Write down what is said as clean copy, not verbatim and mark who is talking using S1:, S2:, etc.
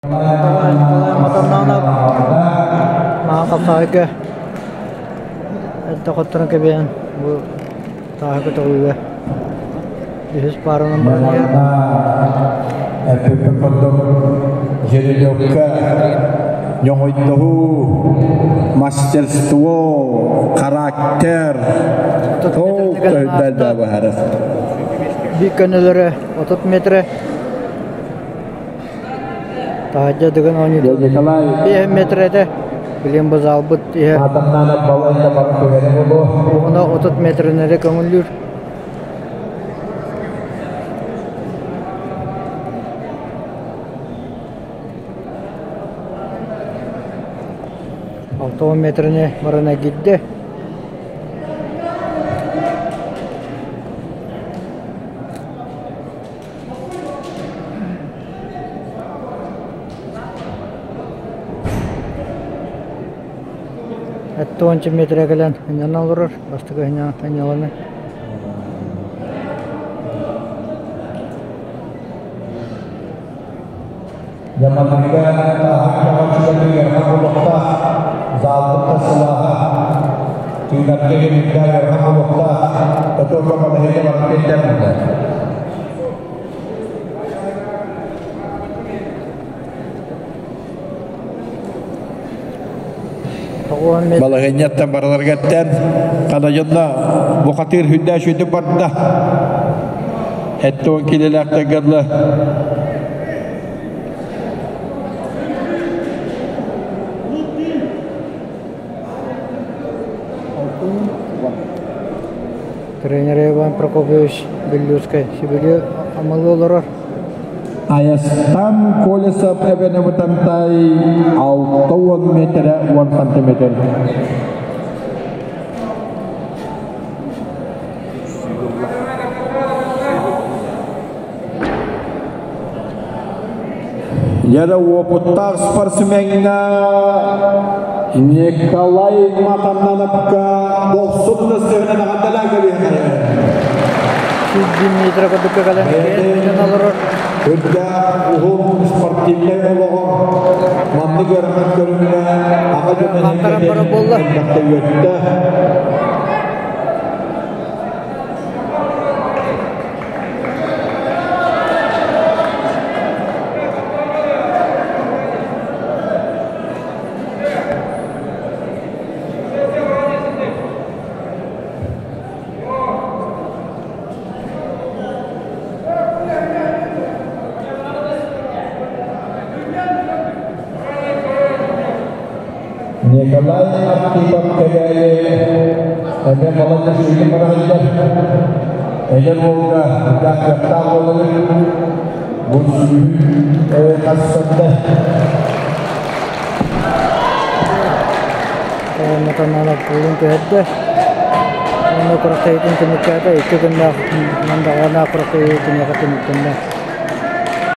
S1: Николай Матаннанов маһа хапсаҕайга эрдэ хотторон кэбиһэн бу тааһы көтөҕүүгэ үһүс пааранан баран иһэр.
S2: Эппиппин курдук жеребьевка ньоҕойдоһуу, мастерство, характер
S1: 30 метрэ кэлэн ааста. Биир көнөлөрө 30 метрэ. Таһырдьа Дыгын оонньуута
S2: Николай
S1: 5 метр этэ. Билигин бу залбыт иһэ
S2: Атамнанов балайда баран түһэрэ буолуо.
S1: уһуна 30 метрин эрэ көҥүллүүр. 60 метрини баран эргийдэ. Эттэ метрэ кэлэн ынньана олорор, бастакы ынньаланы.
S2: Яманныга таһар ыарахан олохтоох, заалбытта сылааһа, тыынарга кэмигэр ыарахан олохтоох, татуока балаһыйа баран кэллэр. Балаһыанньаттан барыларыгар хана дьонно бухатыыр хүндээ сүүтүк барда. 70 килэлээхтэр гылла.
S1: Тренер Иван Прокопьевич Беллюскай сибили амалы олорор.
S2: Айастан Колесов эбэни бытантай 60 метрэ 10 сантиметр. Яра уопуттаах спортсмеҥҥа Николай Матаннановка бохсун да сыһынан аҕардалаа кэлиэхэ.
S1: 101 метр курдук кэлэн олорор.
S2: Үрдээх уһун спортивнай олоҕор маннык ыарахан көрүҥҥэ аҕа дьон
S1: Хантаран барар буолла.
S2: үөттэ. Николай Архипов Кэбээйи эмиэ балачча сүүрдэн бара сылдьар. Эдэр уолга үрдээх кыахтаах буоларын бу сүүрүү хасса
S1: Матананов куулун түһэрдэ. Уонна курахтайытын түмүктээтэ. Икки күннээх мандаҕалаах курахтайыы киниэхэ түмүктэннэ.